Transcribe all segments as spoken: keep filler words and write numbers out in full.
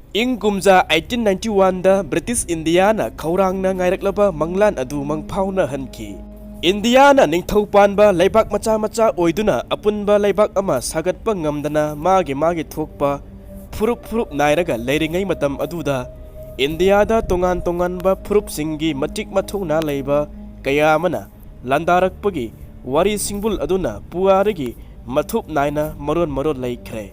ꯏꯪ ꯀꯨꯝꯖꯥ eighteen ninety one ꯗ British India ꯅ ꯈꯧꯔꯥꯡꯅ ꯉꯥꯏꯔꯛꯂꯕ ꯃꯪꯂꯥꯟ ꯑꯗꯨ ꯃꯪꯐꯥꯎꯅꯍꯟꯈꯤ꯫ ꯏꯟꯗꯤꯌꯥꯅ ꯅꯤꯡꯊꯧ ꯄꯥꯟꯕ ꯂꯩꯕꯥꯛ ꯃꯆꯥ ꯃꯆꯥ ꯑꯣꯏꯗꯨꯅ ꯑꯄꯨꯟꯕ ꯂꯩꯕꯥꯛ ꯑꯃ ꯁꯥꯒꯠꯄ ꯉꯝꯗꯅ ꯃꯥꯒꯤ ꯃꯥꯒꯤ ꯊꯣꯛꯄ ꯐꯨꯔꯨꯞ ꯐꯨꯔꯨꯞ ꯅꯥꯏꯔꯒ ꯂꯩꯔꯤꯉꯩ ꯃꯇꯝ ꯑꯗꯨꯗ, ꯏꯟꯗꯤꯌꯥꯗ ꯇꯣꯉꯥꯟ ꯇꯣꯉꯥꯟꯕ ꯐꯨꯔꯨꯞꯁꯤꯡꯒꯤ ꯃꯇꯤꯛ ꯃꯊꯧꯅꯥ ꯂꯩꯕ ꯀꯌꯥ ꯑꯃꯅ ꯂꯥꯟꯗꯥꯔꯛꯄꯒꯤ ꯋꯥꯔꯤ ꯁꯤꯡꯕꯨꯜ ꯑꯗꯨꯅ ꯄꯨꯋꯥꯔꯤꯒꯤ ꯃꯊꯨꯞ ꯅꯥꯏꯅ ꯃꯔꯣꯟ ꯃꯔꯣꯟ ꯂꯩꯈ꯭ꯔꯦ꯫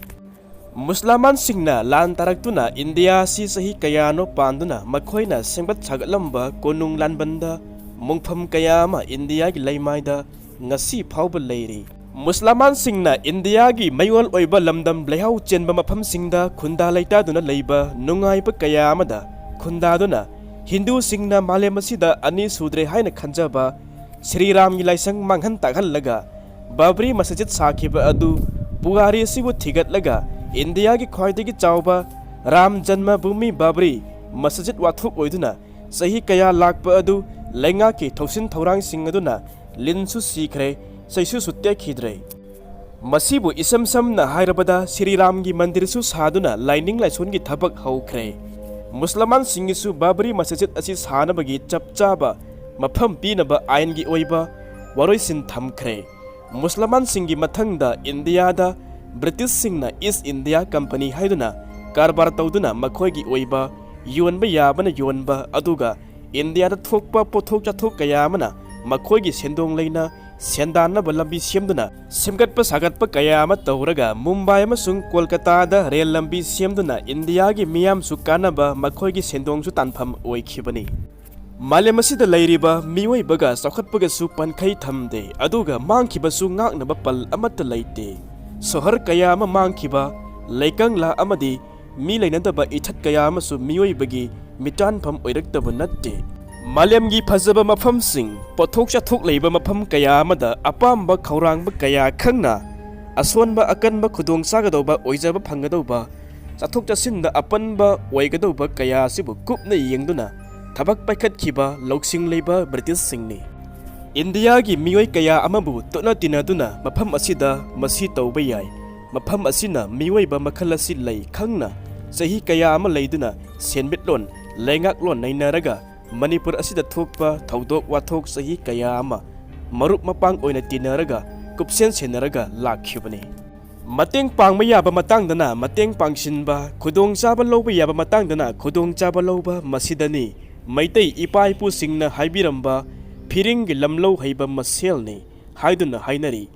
ꯃꯨꯁꯂꯃꯥꯟꯁꯤꯡꯅ ꯂꯥꯟ ꯇꯥꯔꯛꯇꯨꯅ ꯏꯟꯗꯤꯌꯥ ꯑꯁꯤ ꯆꯍꯤ ꯀꯌꯥꯅꯣ ꯄꯥꯟꯗꯨꯅ ꯃꯈꯣꯏꯅ ꯁꯦꯝꯒꯠ ꯁꯥꯒꯠꯂꯝꯕ ꯀꯣꯅꯨꯡ ꯂꯥꯟꯕꯟꯗ ꯃꯨꯡꯐꯝ ꯀꯌꯥ ꯑꯃ ꯏꯟꯗꯤꯌꯥꯒꯤ ꯂꯩꯃꯥꯏꯗ ꯉꯁꯤ ꯐꯥꯎꯕ ꯂꯩꯔꯤ꯫ ꯃꯨꯁꯂꯃꯥꯟꯁꯤꯡꯅ ꯏꯟꯗꯤꯌꯥꯒꯤ ꯃꯌꯣꯜ ꯑꯣꯏꯕ ꯂꯝꯗꯝ ꯂꯩꯍꯥꯎ ꯆꯦꯟꯕ ꯃꯐꯝꯁꯤꯡꯗ ꯈꯨꯟꯗꯥ ꯂꯩꯇꯥꯗꯨꯅ ꯂꯩꯕ ꯅꯨꯡꯉꯥꯏꯕ ꯀꯌꯥ ꯑꯃꯗ ꯈꯨꯟꯗꯥꯗꯨꯅ ꯍꯤꯟꯗꯨꯁꯤꯡꯅ ꯃꯥꯂꯦꯝ ꯑꯁꯤꯗ ꯑꯅꯤ ꯁꯨꯗ꯭ꯔꯦ ꯍꯥꯏꯅ ꯈꯟꯖꯕ ꯁ꯭ꯔꯤ ꯔꯥꯝꯒꯤ ꯂꯥꯏꯁꯪ ꯃꯥꯡꯍꯟ ꯇꯥꯛꯍꯜꯂꯒ ꯕꯕ꯭ꯔꯤ ꯃꯁꯖꯤꯗ ꯁꯥꯈꯤꯕ ꯑꯗꯨ ꯄꯨꯋꯥꯔꯤ ꯑꯁꯤꯕꯨ ꯊꯤꯒꯠꯂꯒ ꯏꯟꯗꯤꯌꯥꯒꯤ ꯈ꯭ꯋꯥꯏꯗꯒꯤ ꯆꯥꯎꯕ ꯔꯥꯝ ꯖꯟꯃ ꯚꯨꯃꯤ ꯕꯕ꯭ꯔꯤ ꯃꯁꯖꯤꯗ ꯋꯥꯊꯣꯛ ꯑꯣꯏꯗꯨꯅ ꯆꯍꯤ ꯀꯌꯥ ꯂꯥꯛꯄ ꯑꯗꯨ ꯂꯩꯉꯥꯛꯀꯤ ꯊꯧꯁꯤꯟ ꯊꯧꯔꯥꯡꯁꯤꯡ ꯑꯗꯨꯅ ꯂꯤꯟꯁꯨ ꯁꯤꯈ꯭ꯔꯦ, ꯆꯩꯁꯨꯁꯨ ꯇꯦꯛꯈꯤꯗ꯭ꯔꯦ꯫ ꯃꯁꯤꯕꯨ ꯏꯁꯝ ꯁꯝꯅ ꯍꯥꯏꯔꯕꯗ ꯁ꯭ꯔꯤ ꯔꯥꯝꯒꯤ ꯃꯟꯗꯤꯔꯁꯨ ꯁꯥꯗꯨꯅ ꯂꯥꯏꯅꯤꯡ ꯂꯥꯏꯁꯣꯟꯒꯤ ꯊꯕꯛ ꯍꯧꯈ꯭ꯔꯦ꯫ ꯃꯨꯁꯂꯃꯥꯟꯁꯤꯡꯒꯤꯁꯨ ꯕꯕ꯭ꯔꯤ ꯃꯁꯖꯤꯗ ꯑꯁꯤ ꯁꯥꯅꯕꯒꯤ ꯆꯞ ꯆꯥꯕ ꯃꯐꯝ ꯄꯤꯅꯕ ꯑꯥꯏꯟꯒꯤ ꯑꯣꯏꯕ ꯋꯥꯔꯣꯏꯁꯤꯟ ꯊꯝꯈ꯭ꯔꯦ꯫ ꯃꯨꯁꯂꯃꯥꯟꯁꯤꯡꯒꯤ ꯃꯊꯪꯗ ꯏꯟꯗꯤꯌꯥꯗ ꯕ꯭ꯔꯤꯇꯤꯁꯁꯤꯡꯅ ꯏꯁ ꯏꯟꯗꯤꯌꯥ ꯀꯝꯄꯅꯤ ꯍꯥꯏꯗꯨꯅ ꯀꯔꯕꯥꯔ ꯇꯧꯗꯨꯅ ꯃꯈꯣꯏꯒꯤ ꯑꯣꯏꯕ ꯌꯣꯟꯕ ꯌꯥꯕꯅ ꯌꯣꯟꯕ, ꯑꯗꯨꯒ ꯏꯟꯗꯤꯌꯥꯗ ꯊꯣꯛꯄ ꯄꯣꯠꯊꯣꯛ ꯆꯥꯊꯣꯛ ꯀꯌꯥ ꯑꯃꯅ ꯃꯈꯣꯏꯒꯤ ꯁꯦꯟꯗꯣꯡ ꯂꯩꯅ ꯁꯦꯟꯗꯥꯟꯅꯕ ꯂꯝꯕꯤ ꯁꯦꯝꯗꯨꯅ ꯁꯦꯝꯒꯠꯄ ꯁꯥꯒꯠꯄ ꯀꯌꯥ ꯑꯃ ꯇꯧꯔꯒ ꯃꯨꯝꯕꯥꯏ ꯑꯃꯁꯨꯡ ꯀꯣꯜꯀꯇꯥꯗ ꯔꯦꯜ ꯂꯝꯕꯤ ꯁꯦꯝꯗꯨꯅ ꯏꯟꯗꯤꯌꯥꯒꯤ ꯃꯤꯌꯥꯝꯁꯨ ꯀꯥꯟꯅꯕ ꯃꯈꯣꯏꯒꯤ ꯁꯦꯟꯗꯣꯡꯁꯨ ꯇꯥꯟꯐꯝ ꯑꯣꯏꯈꯤꯕꯅꯤ꯫ ꯃꯥꯂꯦꯝ ꯑꯁꯤꯗ ꯂꯩꯔꯤꯕ ꯃꯤꯑꯣꯏꯕꯒ ꯆꯥꯎꯈꯠꯄꯒꯁꯨ ꯄꯟꯈꯩ ꯊꯝꯗꯦ, ꯑꯗꯨꯒ ꯃꯥꯡꯈꯤꯕꯁꯨ ꯉꯥꯛꯅꯕ ꯄꯜ ꯑꯃꯠꯇ ꯂꯩꯇꯦ꯫ ꯁꯣꯍꯔ ꯀꯌꯥ ꯑꯃ ꯃꯥꯡꯈꯤꯕ, ꯂꯩꯀꯪꯂꯥ ꯑꯃꯗꯤ ꯃꯤ ꯂꯩꯅꯗꯕ ꯏꯊꯠ ꯀꯌꯥ ꯑꯃꯁꯨ ꯃꯤꯑꯣꯏꯕꯒꯤ ꯃꯤꯇꯥꯟꯐꯝ ꯑꯣꯏꯔꯛꯇꯕ ꯅꯠꯇꯦ꯫ ꯃꯥꯂꯦꯝꯒꯤ ꯐꯖꯕ ꯃꯐꯝꯁꯤꯡ, ꯄꯣꯠꯊꯣꯛ ꯆꯥꯊꯣꯛ ꯂꯩꯕ ꯃꯐꯝ ꯀꯌꯥ ꯑꯃꯗ ꯑꯄꯥꯝꯕ ꯈꯧꯔꯥꯡꯕ ꯀꯌꯥ ꯈꯪꯅ, ꯑꯁꯣꯟꯕ ꯑꯀꯟꯕ ꯈꯨꯗꯣꯡ ꯆꯥꯒꯗꯧꯕ ꯑꯣꯏꯖꯕ ꯐꯪꯒꯗꯧꯕ, ꯆꯠꯊꯣꯛ ꯆꯠꯁꯤꯟꯗ ꯑꯄꯟꯕ ꯑꯣꯏꯒꯗꯧꯕ ꯀꯌꯥ ꯑꯁꯤꯕꯨ ꯀꯨꯞꯅ ꯌꯦꯡꯗꯨꯅ ꯊꯕꯛ ꯄꯥꯏꯈꯠꯈꯤꯕ ꯂꯧꯁꯤꯡ ꯂꯩꯕ ꯕ꯭ꯔꯤꯇꯤꯁꯁꯤꯡꯅꯤ꯫ ꯏꯟꯗꯤꯌꯥꯒꯤ ꯃꯤꯑꯣꯏ ꯀꯌꯥ ꯑꯃꯕꯨ ꯇꯣꯠꯅ ꯇꯤꯟꯅꯗꯨꯅ ꯃꯐꯝ ꯑꯁꯤꯗ ꯃꯁꯤ ꯇꯧꯕ ꯌꯥꯏ꯫ ꯃꯐꯝ ꯑꯁꯤꯅ ꯃꯤꯑꯣꯏꯕ ꯃꯈꯜ ꯑꯁꯤ ꯂꯩ ꯈꯪꯅ ꯆꯍꯤ ꯀꯌꯥ ꯑꯃ ꯂꯩꯗꯨꯅ ꯁꯦꯟꯃꯤꯠꯂꯣꯟ, ꯂꯩꯉꯥꯛꯂꯣꯟ ꯅꯩꯅꯔꯒ ꯃꯅꯤꯄꯨꯔ ꯑꯁꯤꯗ ꯊꯣꯛꯄ ꯊꯧꯗꯣꯛ ꯋꯥꯊꯣꯛ ꯆꯍꯤ ꯀꯌꯥ ꯑꯃ ꯃꯔꯨꯞ ꯃꯄꯥꯡ ꯑꯣꯏꯅ ꯇꯤꯟꯅꯔꯒ ꯀꯨꯞꯁꯦꯟ ꯁꯦꯟꯅꯔꯒ ꯂꯥꯛꯈꯤꯕꯅꯤ꯫ ꯃꯇꯦꯡ ꯄꯥꯡꯕ ꯌꯥꯕ ꯃꯇꯥꯡꯗꯅ ꯃꯇꯦꯡ ꯄꯥꯡꯁꯤꯟꯕ, ꯈꯨꯗꯣꯡꯆꯥꯕ ꯂꯧꯕ ꯌꯥꯕ ꯃꯇꯥꯡꯗꯅ ꯈꯨꯗꯣꯡꯆꯥꯕ ꯂꯧꯕ, ꯃꯁꯤꯗꯅꯤ ꯃꯩꯇꯩ ꯏꯄꯥ ꯏꯄꯨꯁꯤꯡꯅ ꯍꯥꯏꯕꯤꯔꯝꯕ "ꯐꯤꯔꯤꯡꯒꯤ ꯂꯝꯂꯧ ꯍꯩꯕ ꯃꯁꯦꯜꯅꯤ" ꯍꯥꯏꯗꯨꯅ ꯍꯥꯏꯅꯔꯤ꯫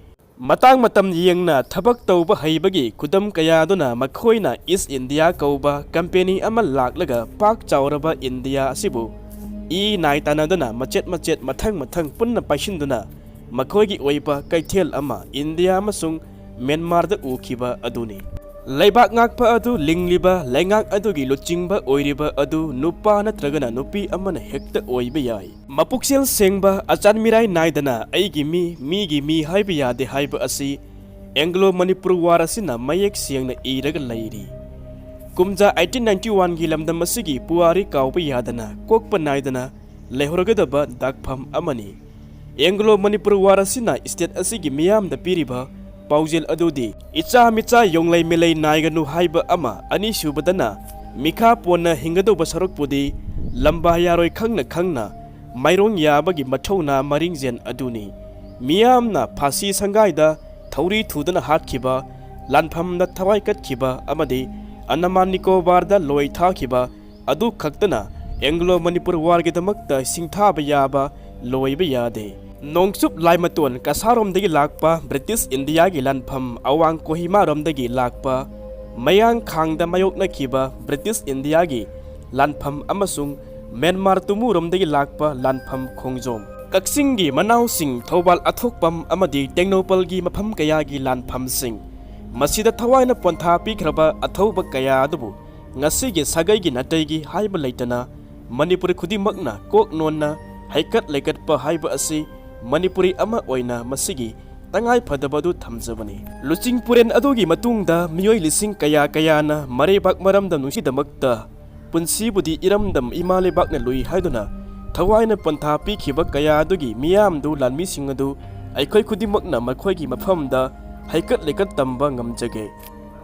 ꯃꯇꯥꯡ ꯃꯇꯝ ꯌꯦꯡꯅ ꯊꯕꯛ ꯇꯧꯕ ꯍꯩꯕꯒꯤ ꯈꯨꯗꯝ ꯀꯌꯥꯗꯨꯅ ꯃꯈꯣꯏꯅ ꯏꯁ ꯏꯟꯗꯤꯌꯥ ꯀꯧꯕ ꯀꯝꯄꯦꯅꯤ ꯑꯃ ꯂꯥꯛꯂꯒ ꯄꯥꯛ ꯆꯥꯎꯔꯕ ꯏꯟꯗꯤꯌꯥ ꯑꯁꯤꯕꯨ ꯏ ꯅꯥꯏ ꯇꯥꯟꯅꯗꯨꯅ ꯃꯆꯦꯠ ꯃꯆꯦꯠ ꯃꯊꯪ ꯃꯊꯪ ꯄꯨꯟꯅ ꯄꯥꯏꯁꯤꯟꯗꯨꯅ ꯃꯈꯣꯏꯒꯤ ꯑꯣꯏꯕ ꯀꯩꯊꯦꯜ ꯑꯃ ꯏꯟꯗꯤꯌꯥ ꯑꯃꯁꯨꯡ ꯃ꯭ꯌꯥꯟꯃꯥꯔꯗ ꯎꯈꯤꯕ ꯑꯗꯨꯅꯤ꯫ ꯂꯩꯕꯥꯛ ꯉꯥꯛꯄ ꯑꯗꯨ ꯂꯤꯡꯂꯤꯕ ꯂꯩꯉꯥꯛ ꯑꯗꯨꯒꯤ ꯂꯨꯆꯤꯡꯕ ꯑꯣꯏꯔꯤꯕ ꯑꯗꯨ ꯅꯨꯄꯥ ꯅꯠꯇ꯭ꯔꯒꯅ ꯅꯨꯄꯤ ꯑꯃꯅ ꯍꯦꯛꯇ ꯑꯣꯏꯕ ꯌꯥꯏ꯫ ꯃꯄꯨꯛꯆꯦꯜ ꯁꯦꯡꯕ, ꯑꯆꯥꯟ ꯃꯤꯔꯥꯏ ꯅꯥꯏꯗꯅ "ꯑꯩꯒꯤ ꯃꯤ, ꯃꯤꯒꯤ ꯃꯤ" ꯍꯥꯏꯕ ꯌꯥꯗꯦ ꯍꯥꯏꯕ ꯑꯁꯤ ꯑꯦꯡꯒ꯭ꯂꯣ ꯃꯅꯤꯄꯨꯔ ꯋꯥꯔ ꯑꯁꯤꯅ ꯃꯌꯦꯛ ꯁꯦꯡꯅ ꯏꯔꯒ ꯂꯩꯔꯤ꯫ ꯀꯨꯝꯖꯥ ꯑꯩꯠꯇꯤꯟ ꯅꯥꯏꯟꯇꯤ ꯋꯥꯟꯒꯤ ꯂꯝꯗꯝ ꯑꯁꯤꯒꯤ ꯄꯨꯋꯥꯔꯤ ꯀꯥꯎꯕ ꯌꯥꯗꯅ, ꯀꯣꯛꯄ ꯅꯥꯏꯗꯅ ꯂꯩꯍꯧꯔꯒꯗꯕ ꯗꯥꯛꯐꯝ ꯑꯃꯅꯤ꯫ ꯑꯦꯡꯒ꯭ꯂꯣ ꯃꯅꯤꯄꯨꯔ ꯋꯥꯔ ꯑꯁꯤꯅ ꯁ꯭ꯇꯦꯠ ꯑꯁꯤꯒꯤ ꯃꯤꯌꯥꯝꯗ ꯄꯤꯔꯤꯕ ꯄꯥꯎꯖꯦꯜ ꯑꯗꯨꯗꯤ "ꯏꯆꯥ ꯃꯤꯆꯥ ꯌꯣꯡꯂꯩ ꯃꯤꯂꯩ ꯅꯥꯏꯒꯅꯨ" ꯍꯥꯏꯕ ꯑꯃ, ꯑꯅꯤꯁꯨꯕꯗꯅ "ꯃꯤꯈꯥ ꯄꯣꯟꯅ ꯍꯤꯡꯒꯗꯧꯕ ꯁꯔꯨꯛꯄꯨꯗꯤ ꯂꯝꯕꯥ ꯌꯥꯔꯣꯏ ꯈꯪꯅ ꯈꯪꯅ ꯃꯥꯏꯔꯣꯡ ꯌꯥꯕꯒꯤ ꯃꯊꯧꯅꯥ ꯃꯔꯤꯡꯖꯦꯜ ꯑꯗꯨꯅꯤ"꯫ ꯃꯤꯌꯥꯝꯅ ꯐꯥꯁꯤ ꯁꯪꯒꯥꯏꯗ ꯊꯧꯔꯤ ꯊꯨꯗꯅ ꯍꯥꯠꯈꯤꯕ, ꯂꯥꯟꯐꯝꯗ ꯊꯋꯥꯏ ꯀꯠꯈꯤꯕ ꯑꯃꯗꯤ ꯑꯟꯗꯃꯥꯟ ꯅꯤꯀꯣꯕꯥꯔꯗ ꯂꯣꯏ ꯊꯥꯈꯤꯕ ꯑꯗꯨ ꯈꯛꯇꯅ ꯑꯦꯡꯒ꯭ꯂꯣ ꯃꯅꯤꯄꯨꯔ ꯋꯥꯔꯒꯤꯗꯃꯛꯇ ꯁꯤꯡꯊꯥꯕ ꯌꯥꯕ ꯂꯣꯏꯕ ꯌꯥꯗꯦ꯫ ꯅꯣꯡꯆꯨꯞ ꯂꯥꯏꯃꯇꯣꯟ ꯀꯁꯥꯔꯣꯝꯗꯒꯤ ꯂꯥꯛꯄ ꯕ꯭ꯔꯤꯇꯤꯁ ꯏꯟꯗꯤꯌꯥꯒꯤ ꯂꯥꯟꯐꯝ, ꯑꯋꯥꯡ ꯀꯣꯍꯤꯃꯥꯔꯣꯝꯗꯒꯤ ꯂꯥꯛꯄ ꯃꯌꯥꯡ ꯈꯥꯡꯗ ꯃꯥꯌꯣꯛꯅꯈꯤꯕ ꯕ꯭ꯔꯤꯇꯤꯁ ꯏꯟꯗꯤꯌꯥꯒꯤ ꯂꯥꯟꯐꯝ ꯑꯃꯁꯨꯡ ꯃ꯭ꯌꯥꯟꯃꯥꯔ ꯇꯨꯃꯨꯔꯣꯝꯗꯒꯤ ꯂꯥꯛꯄ ꯂꯥꯟꯐꯝ ꯈꯣꯡꯖꯣꯝ, ꯀꯛꯆꯤꯡꯒꯤ ꯃꯅꯥꯎꯁꯤꯡ, ꯊꯧꯕꯥꯜ ꯑꯊꯣꯛꯄꯝ ꯑꯃꯗꯤ ꯇꯦꯡꯅꯧꯄꯜꯒꯤ ꯃꯐꯝ ꯀꯌꯥꯒꯤ ꯂꯥꯟꯐꯝꯁꯤꯡ, ꯃꯁꯤꯗ ꯊꯋꯥꯏꯅ ꯄꯣꯟꯊꯥ ꯄꯤꯈ꯭ꯔꯕ ꯑꯊꯧꯕ ꯀꯌꯥ ꯑꯗꯨꯕꯨ ꯉꯁꯤꯒꯤ ꯁꯥꯒꯩꯒꯤ ꯅꯥꯇꯩꯒꯤ ꯍꯥꯏꯕ ꯂꯩꯇꯅ ꯃꯅꯤꯄꯨꯔꯤ ꯈꯨꯗꯤꯡꯃꯛꯅ ꯀꯣꯛ ꯅꯣꯟꯅ ꯍꯩꯀꯠ ꯂꯩꯀꯠꯄ ꯍꯥꯏꯕ ꯑꯁꯤ ꯃꯅꯤꯄꯨꯔꯤ ꯑꯃ ꯑꯣꯏꯅ ꯃꯁꯤꯒꯤ ꯇꯉꯥꯏ ꯐꯗꯕ ꯑꯗꯨ ꯊꯝꯖꯕꯅꯤ꯫ ꯂꯨꯆꯤꯡ ꯄꯨꯔꯦꯟ ꯑꯗꯨꯒꯤ ꯃꯇꯨꯡꯗ ꯃꯤꯑꯣꯏ ꯂꯤꯁꯤꯡ ꯀꯌꯥ ꯀꯌꯥꯅ ꯃꯔꯩꯕꯥꯛ ꯃꯔꯝꯗꯝ ꯅꯨꯡꯁꯤꯗꯃꯛꯇ "ꯄꯨꯟꯁꯤꯕꯨꯗꯤ ꯏꯔꯝꯗꯝ ꯏꯃꯥ ꯂꯩꯕꯥꯛꯅ ꯂꯨꯏ" ꯍꯥꯏꯗꯨꯅ ꯊꯋꯥꯏꯅ ꯄꯣꯟꯊꯥ ꯄꯤꯈꯤꯕ ꯀꯌꯥ ꯑꯗꯨꯒꯤ ꯃꯤꯌꯥꯝꯗꯨ, ꯂꯥꯟꯃꯤꯁꯤꯡ ꯑꯗꯨ ꯑꯩꯈꯣꯏ ꯈꯨꯗꯤꯡꯃꯛꯅ ꯃꯈꯣꯏꯒꯤ ꯃꯐꯝꯗ ꯍꯩꯀꯠ ꯂꯩꯀꯠ ꯇꯝꯕ ꯉꯝꯖꯒꯦ꯫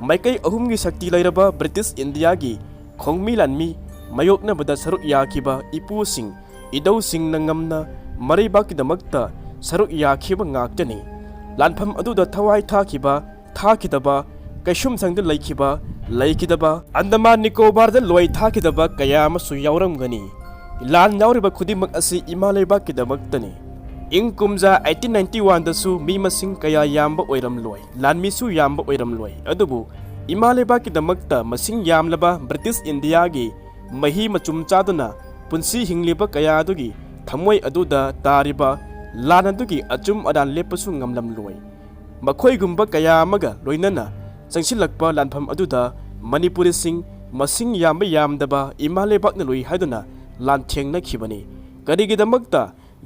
ꯃꯥꯏꯀꯩ ꯑꯍꯨꯝꯒꯤ ꯁꯛꯇꯤ ꯂꯩꯔꯕ ꯕ꯭ꯔꯤꯇꯤꯁ ꯏꯟꯗꯤꯌꯥꯒꯤ ꯈꯣꯡꯃꯤ ꯂꯥꯟꯃꯤ ꯃꯥꯌꯣꯛꯅꯕꯗ ꯁꯔꯨꯛ ꯌꯥꯈꯤꯕ ꯏꯄꯨꯁꯤꯡ, ꯏꯙꯧꯁꯤꯡꯅ ꯉꯝꯅ ꯃꯔꯩꯕꯥꯛꯀꯤꯗꯃꯛꯇ ꯁꯔꯨꯛ ꯌꯥꯈꯤꯕ ꯉꯥꯛꯇꯅꯤ꯫ ꯂꯥꯟꯐꯝ ꯑꯗꯨꯗ ꯊꯋꯥꯏ ꯊꯥꯈꯤꯕ, ꯊꯥꯈꯤꯗꯕ, ꯀꯩꯁꯨꯝꯁꯪꯗ ꯂꯩꯈꯤꯕ, ꯂꯩꯈꯤꯗꯕ, ꯑꯟꯗꯃꯥꯟ ꯅꯤꯀꯣꯕꯥꯔꯗ ꯂꯣꯏ ꯊꯥꯈꯤꯗꯕ ꯀꯌꯥ ꯑꯃꯁꯨ ꯌꯥꯎꯔꯝꯒꯅꯤ꯫ ꯂꯥꯟ ꯌꯥꯎꯔꯤꯕ ꯈꯨꯗꯤꯡꯃꯛ ꯑꯁꯤ ꯏꯃꯥ ꯂꯩꯕꯥꯛꯀꯤꯗꯃꯛꯇꯅꯤ꯫ ꯏꯪ ꯀꯨꯝꯖꯥ eighteen ninety one ꯗꯁꯨ ꯃꯤ ꯃꯁꯤꯡ ꯀꯌꯥ ꯌꯥꯝꯕ ꯑꯣꯏꯔꯝꯂꯣꯏ, ꯂꯥꯟꯃꯤꯁꯨ ꯌꯥꯝꯕ ꯑꯣꯏꯔꯝꯂꯣꯏ, ꯑꯗꯨꯕꯨ ꯏꯃꯥ ꯂꯩꯕꯥꯛꯀꯤꯗꯃꯛꯇ ꯃꯁꯤꯡ ꯌꯥꯝꯂꯕ ꯕ꯭ꯔꯤꯇꯤꯁ ꯏꯟꯗꯤꯌꯥꯒꯤ ꯃꯍꯤ ꯃꯆꯨꯝ ꯆꯥꯗꯨꯅ ꯄꯨꯟꯁꯤ ꯍꯤꯡꯂꯤꯕ ꯀꯌꯥ ꯑꯗꯨꯒꯤ ꯊꯃꯣꯏ ꯑꯗꯨꯗ ꯇꯥꯔꯤꯕ ꯂꯥꯟ ꯑꯗꯨꯒꯤ ꯑꯆꯨꯝ ꯑꯔꯥꯟ ꯂꯦꯞꯄꯁꯨ ꯉꯝꯂꯝꯂꯣꯏ꯫ ꯃꯈꯣꯏꯒꯨꯝꯕ ꯀꯌꯥ ꯑꯃꯒ ꯂꯣꯏꯅꯅ ꯆꯪꯁꯤꯜꯂꯛꯄ ꯂꯥꯟꯐꯝ ꯑꯗꯨꯗ ꯃꯅꯤꯄꯨꯔꯤꯁꯤꯡ ꯃꯁꯤꯡ ꯌꯥꯝꯕ ꯌꯥꯝꯗꯕ ꯏꯃꯥ ꯂꯩꯕꯥꯛꯅ ꯂꯨꯏ ꯍꯥꯏꯗꯨꯅ ꯂꯥꯟꯊꯦꯡꯅꯈꯤꯕꯅꯤ꯫ ꯀꯔꯤꯒꯤꯗꯃꯛꯇ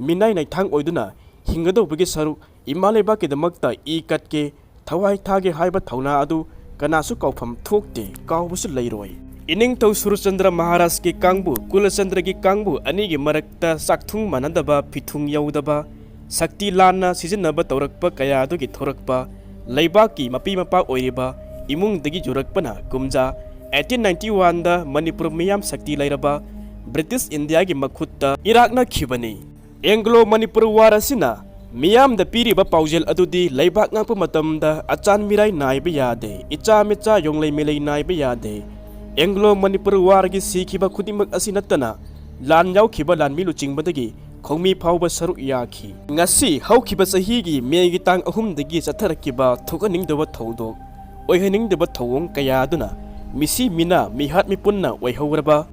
ꯃꯤꯅꯥꯏ ꯅꯩꯊꯥꯡ ꯑꯣꯏꯗꯨꯅ ꯍꯤꯡꯒꯗꯧꯕꯒꯤ ꯁꯔꯨꯛ ꯏꯃꯥ ꯂꯩꯕꯥꯛꯀꯤꯗꯃꯛꯇ ꯏ ꯀꯠꯀꯦ, ꯊꯋꯥꯏ ꯊꯥꯒꯦ ꯍꯥꯏꯕ ꯊꯧꯅꯥ ꯑꯗꯨ ꯀꯅꯥꯁꯨ ꯀꯥꯎꯐꯝ ꯊꯣꯛꯇꯦ, ꯀꯥꯎꯕꯁꯨ ꯂꯩꯔꯣꯏ꯫ ꯏꯅꯤꯡꯊꯧ ꯁꯨꯔꯆꯟꯗ꯭ꯔ ꯃꯍꯥꯔꯥꯖꯀꯤ ꯀꯥꯡꯕꯨ, ꯀꯨꯂꯆꯟꯗ꯭ꯔꯒꯤ ꯀꯥꯡꯕꯨ ꯑꯅꯤꯒꯤ ꯃꯔꯛꯇ ꯆꯥꯛꯊꯨꯡ ꯃꯥꯟꯅꯗꯕ, ꯐꯤꯊꯨꯡ ꯌꯧꯗꯕ, ꯁꯛꯇꯤ ꯂꯥꯟꯅ ꯁꯤꯖꯤꯟꯅꯕ ꯇꯧꯔꯛꯄ ꯀꯌꯥ ꯑꯗꯨꯒꯤ ꯊꯣꯔꯛꯄ ꯂꯩꯕꯥꯛꯀꯤ ꯃꯄꯤ ꯃꯄꯥ ꯑꯣꯏꯔꯤꯕ ꯏꯃꯨꯡꯗꯒꯤ ꯌꯨꯔꯛꯄꯅ ꯀꯨꯝꯖꯥ eighteen ninety one ꯗ ꯃꯅꯤꯄꯨꯔ ꯃꯤꯌꯥꯝ ꯁꯛꯇꯤ ꯂꯩꯔꯕ ꯕ꯭ꯔꯤꯇꯤꯁ ꯏꯟꯗꯤꯌꯥꯒꯤ ꯃꯈꯨꯠꯇ ꯏꯔꯥꯛꯅꯈꯤꯕꯅꯤ꯫ ꯑꯦꯡꯒ꯭ꯂꯣ ꯃꯅꯤꯄꯨꯔ ꯋꯥꯔ ꯑꯁꯤꯅ ꯃꯤꯌꯥꯝꯗ ꯄꯤꯔꯤꯕ ꯄꯥꯎꯖꯦꯜ ꯑꯗꯨꯗꯤ ꯂꯩꯕꯥꯛ ꯉꯥꯛꯄ ꯃꯇꯝꯗ ꯑꯆꯥꯟ ꯃꯤꯔꯥꯏ ꯅꯥꯏꯕ ꯌꯥꯗꯦ, ꯏꯆꯥ ꯃꯤꯆꯥ ꯌꯣꯡꯂꯩ ꯃꯦꯂꯩ ꯅꯥꯏꯕ ꯌꯥꯗꯦ꯫ ꯑꯦꯡꯒ꯭ꯂꯣ ꯃꯅꯤꯄꯨꯔ ꯋꯥꯔꯒꯤ ꯁꯤꯈꯤꯕ ꯈꯨꯗꯤꯡꯃꯛ ꯑꯁꯤ ꯅꯠꯇꯅ ꯂꯥꯟ ꯌꯥꯎꯈꯤꯕ ꯂꯥꯟꯃꯤ ꯂꯨꯆꯤꯡꯕꯗꯒꯤ ꯈꯣꯡꯃꯤ ꯐꯥꯎꯕ ꯁꯔꯨꯛ ꯌꯥꯈꯤ꯫ ꯉꯁꯤ ꯍꯧꯈꯤꯕ ꯆꯍꯤꯒꯤ ꯃꯦꯒꯤ ꯇꯥꯡ ꯑꯍꯨꯝꯗꯒꯤ ꯆꯠꯊꯔꯛꯈꯤꯕ ꯊꯣꯛꯍꯟꯅꯤꯡꯗꯕ ꯊꯧꯗꯣꯛ, ꯑꯣꯏꯍꯟꯅꯤꯡꯗꯕ ꯊꯧꯑꯣꯡ ꯀꯌꯥ ꯑꯗꯨꯅ ꯃꯤꯁꯤ ꯃꯤꯅꯥ ꯃꯤꯍꯥꯠ ꯃꯤꯄꯨꯟꯅ ꯑꯣꯏꯍꯧꯔꯕ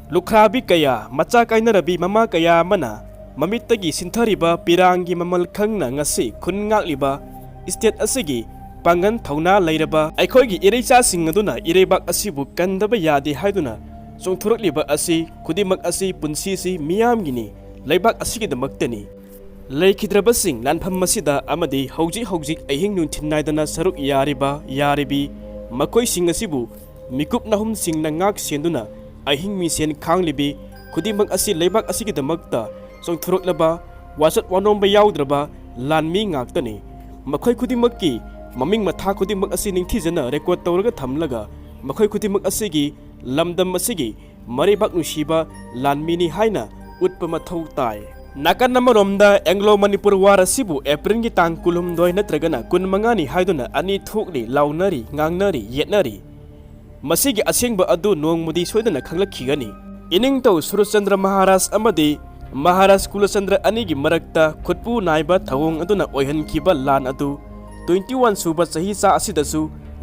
ꯂꯨꯈ꯭ꯔꯥꯕꯤ ꯀꯌꯥ, ꯃꯆꯥ ꯀꯥꯏꯅꯔꯕꯤ ꯃꯃꯥ ꯀꯌꯥ ꯑꯃꯅ ꯃꯃꯤꯠꯇꯒꯤ ꯁꯤꯟꯊꯔꯤꯕ ꯄꯤꯔꯥꯡꯒꯤ ꯃꯃꯜ ꯈꯪꯅ ꯉꯁꯤ ꯈꯨꯟ ꯉꯥꯛꯂꯤꯕ ꯁ꯭ꯇꯦꯠ ꯑꯁꯤꯒꯤ ꯄꯥꯡꯒꯜ ꯊꯧꯅꯥ ꯂꯩꯔꯕ ꯑꯩꯈꯣꯏꯒꯤ ꯏꯔꯩꯆꯥꯁꯤꯡ ꯑꯗꯨꯅ ꯏꯔꯩꯕꯥꯛ ꯑꯁꯤꯕꯨ ꯀꯟꯗꯕ ꯌꯥꯗꯦ ꯍꯥꯏꯗꯨꯅ ꯆꯣꯡꯊꯣꯔꯛꯂꯤꯕ ꯑꯁꯤ ꯈꯨꯗꯤꯡꯃꯛ ꯑꯁꯤ ꯄꯨꯟꯁꯤꯁꯤ ꯃꯤꯌꯥꯝꯒꯤꯅꯤ, ꯂꯩꯕꯥꯛ ꯑꯁꯤꯒꯤꯗꯃꯛꯇꯅꯤ꯫ ꯂꯩꯈꯤꯗ꯭ꯔꯕꯁꯤꯡ ꯂꯥꯟꯐꯝ ꯑꯁꯤꯗ ꯑꯃꯗꯤ ꯍꯧꯖꯤꯛ ꯍꯧꯖꯤꯛ ꯑꯍꯤꯡ ꯅꯨꯡꯊꯤꯜ ꯅꯥꯏꯗꯅ ꯁꯔꯨꯛ ꯌꯥꯔꯤꯕ, ꯌꯥꯔꯤꯕꯤ ꯃꯈꯣꯏꯁꯤꯡ ꯑꯁꯤꯕꯨ ꯃꯤꯀꯨꯞ ꯅꯥꯍꯨꯝꯁꯤꯡꯅ ꯉꯥꯛ ꯁꯦꯟꯗꯨꯅ ꯑꯍꯤꯡ ꯃꯤꯁꯦꯟ ꯈꯥꯡꯂꯤꯕꯤ ꯈꯨꯗꯤꯡꯃꯛ ꯑꯁꯤ ꯂꯩꯕꯥꯛ ꯑꯁꯤꯒꯤꯗꯃꯛꯇ ꯆꯣꯡꯊꯣꯔꯛꯂꯕ, ꯋꯥꯆꯠ ꯋꯥꯅꯣꯝꯕ ꯌꯥꯎꯗ꯭ꯔꯕ ꯂꯥꯟꯃꯤ ꯉꯥꯛꯇꯅꯤ꯫ ꯃꯈꯣꯏ ꯈꯨꯗꯤꯡꯃꯛꯀꯤ ꯃꯃꯤꯡ ꯃꯊꯥ ꯈꯨꯗꯤꯡꯃꯛ ꯑꯁꯤ ꯅꯤꯡꯊꯤꯖꯅ ꯔꯦꯀꯣꯔꯗ ꯇꯧꯔꯒ ꯊꯝꯂꯒ ꯃꯈꯣꯏ ꯈꯨꯗꯤꯡꯃꯛ ꯑꯁꯤꯒꯤ ꯂꯝꯗꯝ ꯑꯁꯤꯒꯤ ꯃꯔꯩꯕꯥꯛ ꯅꯨꯡꯁꯤꯕ ꯂꯥꯟꯃꯤꯅꯤ ꯍꯥꯏꯅ ꯎꯠꯄ ꯃꯊꯧ ꯇꯥꯏ꯫ ꯅꯥꯀꯟ ꯑꯃꯔꯣꯝꯗ ꯑꯦꯡꯒ꯭ꯂꯣ ꯃꯅꯤꯄꯨꯔ ꯋꯥꯔ ꯑꯁꯤꯕꯨ ꯑꯦꯄ꯭ꯔꯤꯜꯒꯤ ꯇꯥꯡ ꯀꯨꯟꯍꯨꯝꯗꯣꯏ ꯅꯠꯇ꯭ꯔꯒꯅ ꯀꯨꯟꯃꯉꯥꯅꯤ ꯍꯥꯏꯗꯨꯅ ꯑꯅꯤ ꯊꯣꯛꯂꯤ, ꯂꯥꯎꯅꯔꯤ, ꯉꯥꯡꯅꯔꯤ, ꯌꯦꯠꯅꯔꯤ꯫ ꯃꯁꯤꯒꯤ ꯑꯁꯦꯡꯕ ꯑꯗꯨ ꯅꯣꯡꯃꯗꯤ ꯁꯣꯏꯗꯅ ꯈꯪꯂꯛꯈꯤꯒꯅꯤ꯫ ꯏꯅꯤꯡꯊꯧ ꯁꯨꯔꯆꯟꯗ꯭ꯔ ꯃꯍꯥꯔꯥꯖ ꯑꯃꯗꯤ ꯃꯍꯥꯔꯥꯖ ꯀꯨꯂꯆꯟꯗ꯭ꯔ ꯑꯅꯤꯒꯤ ꯃꯔꯛꯇ ꯈꯨꯠꯄꯨ ꯅꯥꯏꯕ ꯊꯧꯑꯣꯡ ꯑꯗꯨꯅ ꯑꯣꯏꯍꯟꯈꯤꯕ ꯂꯥꯟ ꯑꯗꯨ ꯇ꯭ꯋꯦꯟꯇꯤ ꯋꯥꯟ ꯁꯨꯕ ꯆꯍꯤꯆꯥ ꯑꯁꯤꯗꯁꯨ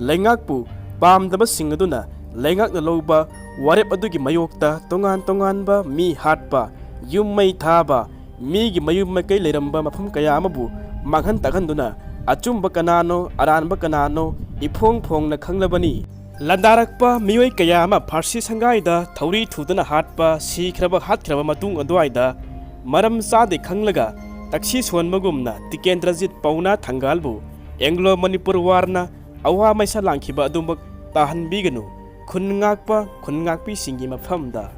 ꯂꯩꯉꯥꯛꯄꯨ ꯄꯥꯝꯗꯕꯁꯤꯡ ꯑꯗꯨꯅ ꯂꯩꯉꯥꯛꯅ ꯂꯧꯕ ꯋꯥꯔꯦꯞ ꯑꯗꯨꯒꯤ ꯃꯥꯌꯣꯛꯇ ꯇꯣꯉꯥꯟ ꯇꯣꯉꯥꯟꯕ ꯃꯤ ꯍꯥꯠꯄ, ꯌꯨꯝ ꯃꯩ ꯊꯥꯕ, ꯃꯤꯒꯤ ꯃꯌꯨꯝ ꯃꯀꯩ ꯂꯩꯔꯝꯕ ꯃꯐꯝ ꯀꯌꯥ ꯑꯃꯕꯨ ꯃꯥꯡꯍꯟ ꯇꯥꯛꯍꯟꯗꯨꯅ ꯑꯆꯨꯝꯕ ꯀꯅꯥꯅꯣ, ꯑꯔꯥꯟꯕ ꯀꯅꯥꯅꯣ ꯏꯐꯣꯡ ꯐꯣꯡꯅ ꯈꯪꯂꯕꯅꯤ꯫ ꯂꯥꯟꯗꯥꯔꯛꯄ ꯃꯤꯑꯣꯏ ꯀꯌꯥ ꯑꯃ ꯐꯥꯔꯁꯤ ꯁꯪꯒꯥꯏꯗ ꯊꯧꯔꯤ ꯊꯨꯗꯨꯅ ꯍꯥꯠꯄ, ꯁꯤꯈ꯭ꯔꯕ ꯍꯥꯠꯈ꯭ꯔꯕ ꯃꯇꯨꯡ ꯑꯗꯨꯋꯥꯏꯗ ꯃꯔꯝ ꯆꯥꯗꯦ ꯈꯪꯂꯒ ꯇꯛꯁꯤ ꯁꯣꯟꯕꯒꯨꯝꯅ ꯇꯤꯀꯦꯟꯗ꯭ꯔꯖꯤꯠ ꯄꯧꯅꯥ ꯊꯪꯒꯥꯜꯕꯨ ꯑꯦꯡꯒ꯭ꯂꯣ ꯃꯅꯤꯄꯨꯔ ꯋꯥꯔꯅ ꯑꯋꯥ ꯃꯩꯁꯥ ꯂꯥꯡꯈꯤꯕ ꯑꯗꯨꯃꯛ ꯇꯥꯍꯟꯕꯤꯒꯅꯨ꯫ ꯈꯨꯟ ꯉꯥꯛꯄ ꯈꯨꯟ ꯉꯥꯛꯄꯤꯁꯤꯡꯒꯤ ꯃꯐꯝꯗ